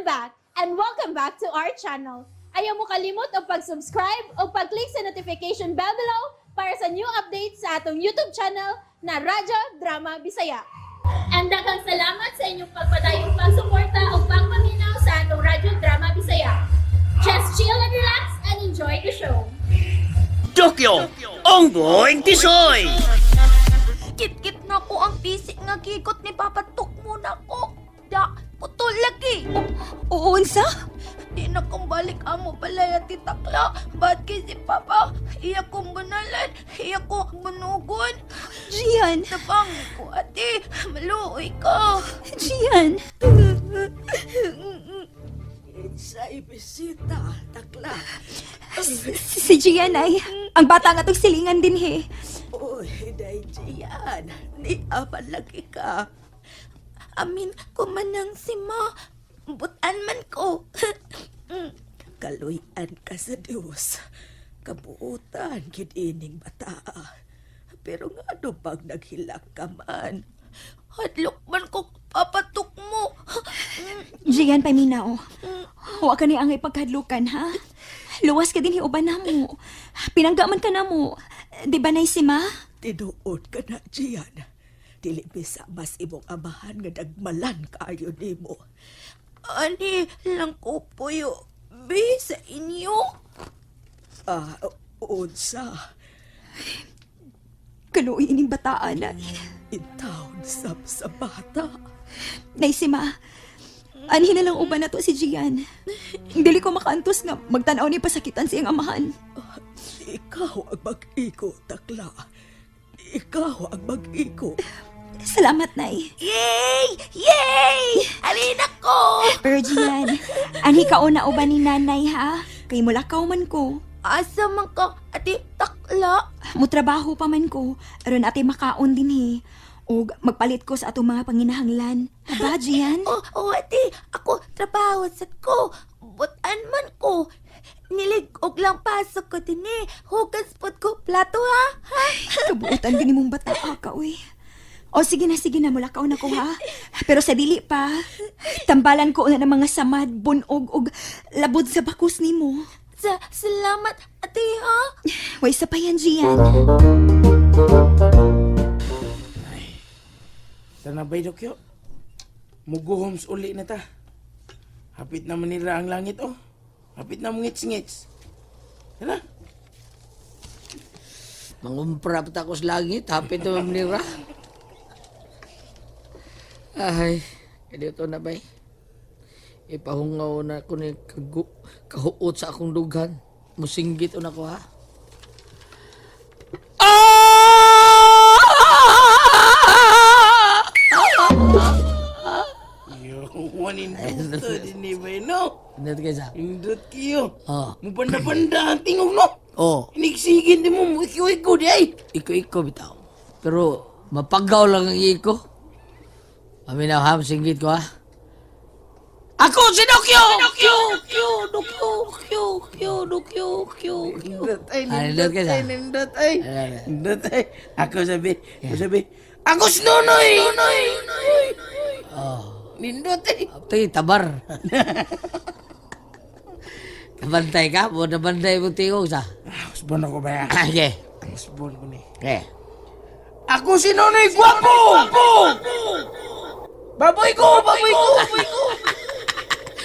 I'm back and welcome back to our channel. Ayaw mo kalimot og pag-subscribe o pag-click sa notification bell below para sa new updates sa atong YouTube channel na Radyo Drama Bisaya. And daghang salamat sa inyong pagpadayong pagsuporta o pagpaminaw sa atong Radyo Drama Bisaya. Just chill and relax and enjoy the show. Tokyo, Onggoy Tisoy! Kit-kit na ko ang pisik nga gigot ni Papa Tukmo na ko. Da, putol lagi. Oo, unsa? Di na kong balik amo balay at titakla. Ba't kay si Papa? Iya kong banalan, iya ko bunugon. Gian! Tabang ko, ate. Maluoy ka. Gian! Sa ibisita, takla. Si Gian ay, ang bata nga tong silingan din he. Uy, day Gian. Ni apan lagi ka. Amin ko manang si Ma. Butan man ko. Kaluyan ka sa Dios. Kabuutan gid ining bataa. Pero nga ano bang naghilak ka man? Hadlok man ko, Papa Tukmo. Gian, paminaw. Huwag ka ni angay pagkadlukan, ha? Luwas ka din hiuban na mo. Pinangga man ka na mo. Di ba nay si ma? Tinuod ka na, Gian. Dili bisa mas imong amahan nga nagmalan kaayo nimo. Ani lang ko puyo. Be, sa inyo. Ah, unsa? Kaluoy ining bataan ay. Intawon sab sa bata. Nay si ma, anhin na lang uban na to si Gian. Dili ko makaantos nga magtanaw ni pasakitan siyang amahan. Ikaw ang mag-iko, takla. Ikaw ang mag-iko. Salamat, Nay. Yay! Yay! Alin ako! Pero Gian, anhi ka una uban ni nanay, ha? Kay mulakaw man ko. Asa man ka, ate takla? Mutrabaho pa man ko, aron ate makaon din he. Og magpalit ko sa atong mga panginahanglan. Aba, Gian? Oh, oh, ate, ako trabaho sa ko. Butan man ko. Nilig-og lang pasok ko din eh. Hugas pod ko plato ha. Ha? Kabuutan gani mong bata ka, uy. O sige na, mulakaw na ko ha. Pero sa dili pa, tambalan ko na ng mga samad, bunog, og labod sa bakus nimo. Sa salamat, ate ha. Way sa pa yan, Gian. Tanabay, Dokyo. Muguhoms uli na ta. Hapit na Manila ang langit, oh. Hapit na mungits-ngits. Tara. Mangumpra pa ta ko sa langit, hapit na mamnira. Ay, dito na bay. Ipahungaw na ko ni kahuot sa akong dughan. Musinggit na ko ha. Ah! Yo, wanindot din ni bay, no? Indot kayo sa? Indot kiyo. Oh. Mubanda-banda ang tingog, no? Oh, Inigsigin di mo, iko-iko di ay. iko-iko bitaw. Pero mapagaw lang ang iko. Amin na ha, singgit ko ha. Ako si Dokyo! Dokyo! Dokyo! Dokyo! Dokyo! Dokyo! Dokyo! Nindot ay, Ah, nindot nindot kayo sa? ay, nindot ay. Ay, ay, ay. Nindot ay. Ako sabi, ako sabi, ako si Nonoy! Nonoy! Oh. Nindot ay. Tay, tabar. Nabantay ka? Bo, nabantay mo tingog sa? Ah, usbon ako ba? Okay. Usbon ko ni. Okay. Ako si Nonoy Guwapo! Guwapo! Baboy ko! Baboy ko! Baboy ko!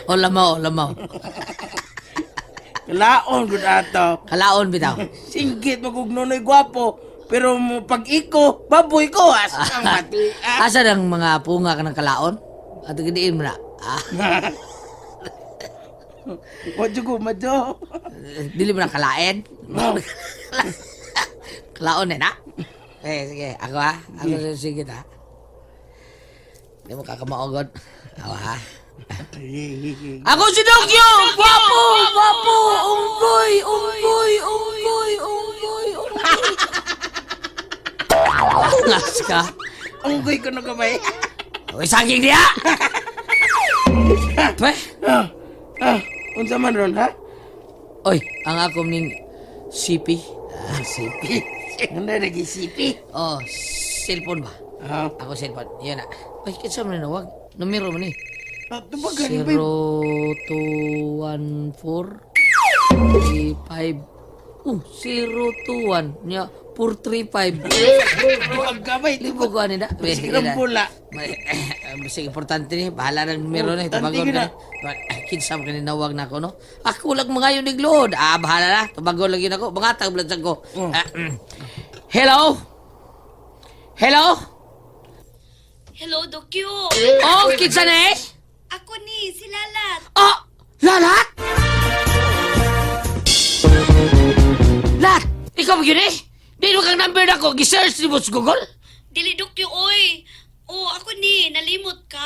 O, lamaw, lamaw. Kalaon gud ato. Kalaon bitaw. Singgit mo kog Nonoy Guwapo. Pero mo pag iko, baboy ko. Asa ang mati. Ah. Asa ng mga punga ka ng kalaon? At gidiin mo na. Ah, Wadyo ko, madyo. dili mo na kalain? Kalaon eh na? Eh, sige. Ako ha? Ako sige ha? Hindi mo kakamaogod. Ako ha? Ako si Dokyo! Gwapo! Gwapo! Unggoy! Unggoy! Unggoy! Unggoy! Unggoy! Angas ka? Unggoy ko na kamay. Uy, saging niya! Pweh! Ah, ah, unsa man ron, ha? Oy, ang akong ning CP. Ah, sipi. Ano lagi sipi? Oh, cellphone ba? Ah, Ako cellphone. Yan na. Uy, kinsa man nawag? Numero man ni. Tubagan ni bay. 0, 2, 1, 4, 3, 5. Oh, 0, 2, 1. Nya, 4, 3, 5. Tuwag ka bay. Libo ko ani na. Sigrang pula. Basta importante ni, bahala ng numero na. Oh, Tubagon tanti ka ka na. Kinsa man kaninawag na ako, no? Ako lang mga yun iglood. Ah, bahala na. Tubagon lang yun ako. Mga tagblad ko. Oh. Ah. Hello? Hello? Hello, Dokyo. Oh, kinsa na eh? Ako ni, si Lalat. Oh! Lalat? Lat! Ikaw ba yun eh? Di mo kang number na ako. Gisearch ni mo sa Google? Dili, Dokyo, oy. Oh, ako ni, nalimot ka.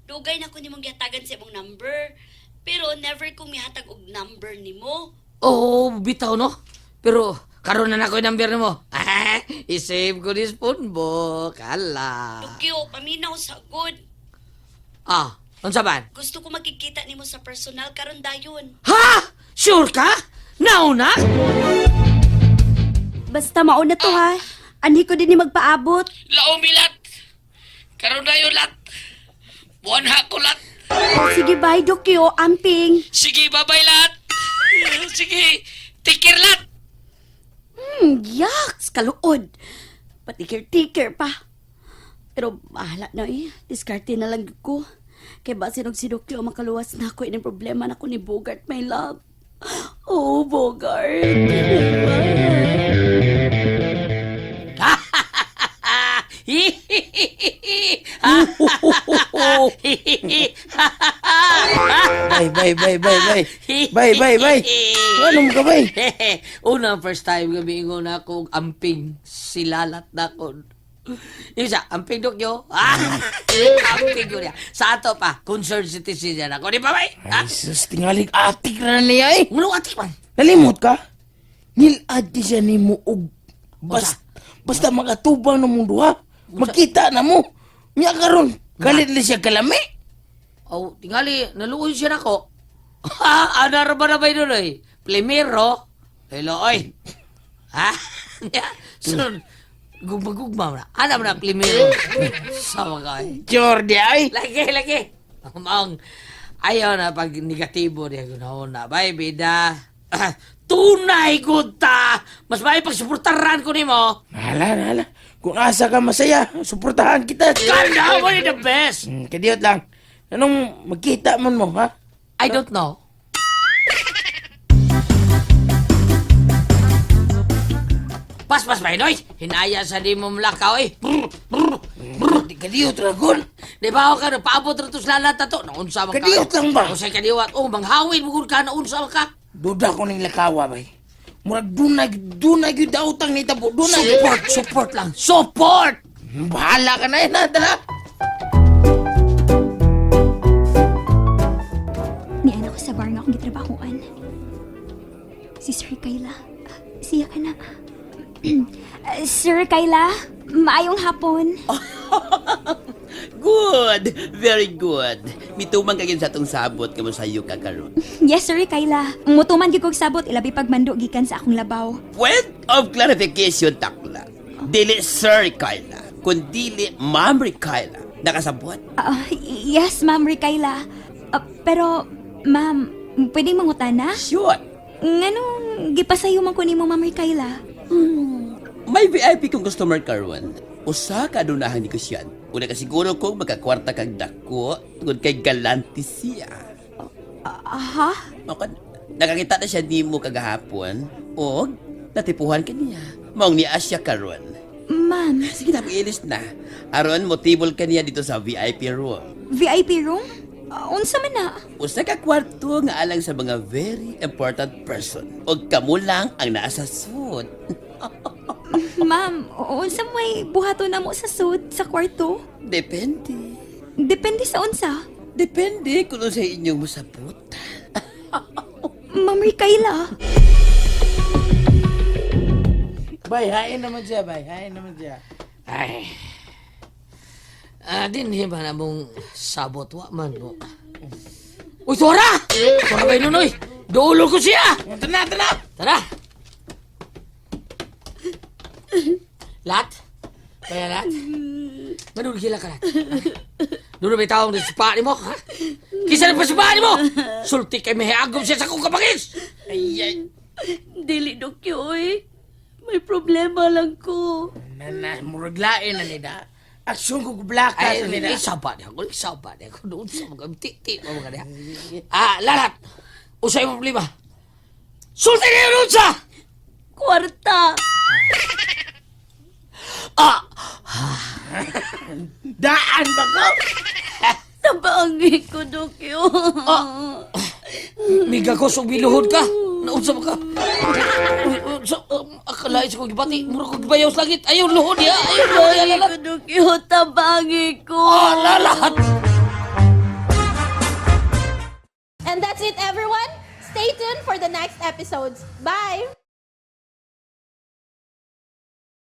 Dugay na ko nimong gihatagan sa imong number. Pero never kong mihatag og number nimo. Oo, oh, bitaw no? Pero karon na nako yung number nimo. Ah, i-save ko this phone book. Hala. Dokyo, paminaw sa good. Ah, unsa man? Gusto ko makikita nimo sa personal karon dayon. Ha? Sure ka? Nauna? Basta mauna to ha. Anhi ko din ni magpaabot. Laomi lat. Karon na yun lat. Buwan ha ko lat. Sige, bye, Dokyo. Amping. Sige, bye-bye lat. Sige, take care lat. Yaks! Kaluod. Patikir-tikir pa. Pero bahala na eh. Diskarte na lang ko. Kaya ba sinog si Dokyo makaluwas na ako ining problema na ko ni Bogart, my love. Oh, Bogart. Bay, bay, bay, bay, bay. Bay, bay, bay. Ano mo ka bay? Una, first time gabi ingon ako og amping silalat na ko. Yung isa, amping dokyo. Ah, amping ko niya. Sa ato pa, concerned citizen yan ako. Di ba, bay? Ay, sus, tingalig atik na niya eh. Ngulo atik man. Nalimot ka? Nilad di siya ni mo og basta, basta makatubang na mong duha. Makita na mo. Miya karon, galit na siya kalami. Oh, tingali, naluoy siya nako. Ha, ana ra ba na ba yun, oy? Primero, hello, oy. Ha? So, gugma-gugma na. Ana mo na, primero. Sama ka, oy. Jordi ay. Lagi, lagi. Maong, ayaw na pag negatibo niya gunahon na. Bay, bida. Tunay kunta! Mas may pagsuportaran ko nimo. Hala, hala. Kung asa ka masaya, suportahan kita. Kanda mo ni the best! Kadiyot lang. Anong magkita man mo, ha? I don't know. Pas, pas, bay, noy! Hinaya sa di mo mulakaw, eh. Brr, brr, brr. Kadiyot, Dragon. Di ba ako ka, paabot na to sa lalat na to. Naunsa man ka. Kadiyot lang ba? Usay kadiwat. Oh, manghawin mo ka, naunsa man ka. Duda ko ning lakawa, bay. Murag dunag, dunag yung dautang ni tabo. Dunag. Support, support lang. Support! Bahala ka na yan, ha? Tara. Niana ko sa bar nga akong gitrabahoan. Si Sir Kayla. Siya ka na. Sir Kayla, maayong hapon. Good! Very good! Mitumang kagin sa atong sabot kamo sayo ka karon. Yes, Sir Kayla. Mutuman gyud kog sabot ilabi pagmando gikan sa akong labaw. Point of clarification, takla. Dili Sir Kyla, kun dili Ma'am Kyla. Nakasabot? Ah, yes, Ma'am Rikayla. Ah, pero, ma'am, pwedeng mangutana? Sure. Nganong gipasayo man ko nimo, Ma'am Rikayla? May VIP kong customer karon. Usa ka adunahang negosyante. Una ka siguro kung magkakwarta kag dako tungod kay galante siya. Aha? Mao nakakita na siya nimo kagahapon og natipuhan ka niya. Maong niya siya karon. Ma'am, Sige na, ilis na. Aron motibol ka niya dito sa VIP room. VIP room? Ah, unsa man na? Usa ka kwarto nga alang sa mga very important person. Og kamo lang ang naa sa suit. Ma'am, unsa may buhaton na mo sa suit sa kwarto? Depende. Depende sa unsa. Depende kung sa inyong masabot. Ma'am Rikayla. Bay, hain naman siya, bay. Hain naman siya. Ay. Ah, din ba na mong sabot wa man mo. Uy, Tora! Tora ba yun, uy? Dulo ko siya! Tana, tana! Tara! Lat? Kaya lat? Manulog sila ka lat. Doon na may taong nasipa ni mo, ha? Kisa na pasipa ni mo! Sulti kay mihiagom siya sa akong kabangis! Ay, ay. Dili, Dokyo, oy. May problema lang ko. Na, na, murag lain na nila. Aksyon ko gublaka Ay, sa nila. isaba niya ako, isaba niya ako. Doon sa mga titi, mga niya. Ah, lalat! Usay mo problema. Sulti kayo doon sa! Kwarta. Ah! Daan ba ko? Tabangi ko, Dokyo. Miga ko, sumiluhod ka. Naunsa ba ka? Uy, uy, sa, akalain sa kong gibati. Mura kong gibayaw sa langit. Ayaw, luhod niya. Ayaw, luhod niya, Tabangi lalat. ko, Dokyo. Tabangi ko. Ah, lalat! And that's it, everyone. Stay tuned for the next episodes. Bye!